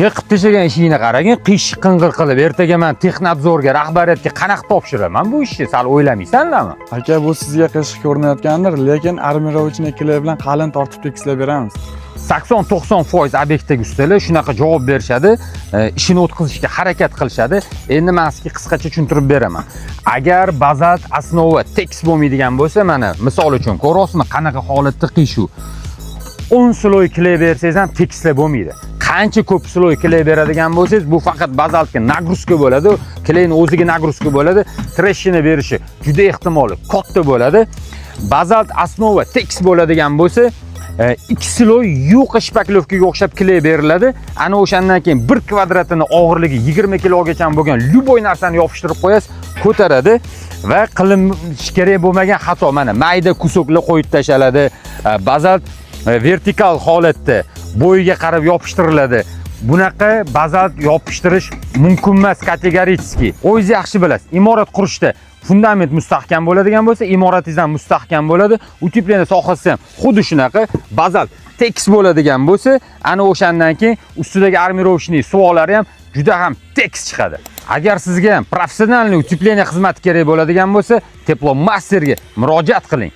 Yiqib tashlagan ishingni qaragin, qiyshiq qing'ir qilib. Ertaga man технадзор ga, rahbariyatga qanaqa topshiraman bu ishni? Sal o'ylamaysanlarmi? Aka, bu sizga qiyshiq ko'rinayotgandir, lekin армировочный клей bilan qalin tortib tekislab beramiz. 80-90% obyektdagi ustalar shunaqa javob berishadi, ishini o'tkazishga harakat qilishadi. Endi man sizga qisqacha tushuntirib beraman. Agar bazalt основа tekis bo'lmaydigan bo'lsa, mana misol uchun ko'ryapsizmi, qanaqa holatda qiyshuv. 10 слой клей bersangiz ham tekislab bo'lmaydi. Qancha ko'p слой клей beradigan bo'lsangiz, bu faqat bazaltga нагрузка bo'ladi, клей ni o'ziga нагрузка bo'ladi, трещина berishi juda ehtimoli katta bo'ladi. Bazalt основа tekis bo'ladigan bo'lsa, ikki слой yuqa шпаклёвка ga o'xshab клей beriladi. Ana o'shandan keyin bir kvadratini og'irligi 20 kilogacha bo'lgan любой narsani yopishtirib qo'yasiz, ko'taradi. Va qilinishi kerak bo'lmagan xato, mana mayda кусок lar qo'yib tashaladi. Bazalt vertikal holatda bo'yiga qarab yopishtiriladi. Bunaqa bazalt yopishtirish mumkin emas категорически. O'zingiz yaxshi bilasiz, imorat qurishda fundament mustahkam bo'ladigan bo'lsa, imoratingiz ham mustahkam bo'ladi. Утепление sohasi ham xuddi shunaqa. Bazalt tekis bo'ladigan bo'lsa, ana o'shandan keyin ustidagi армировочный suvoqlari ham juda ham tekis chiqadi. Agar sizga ham профессиональный утепление xizmati kerak bo'ladigan bo'lsa, Teplomasterga murojaat qiling.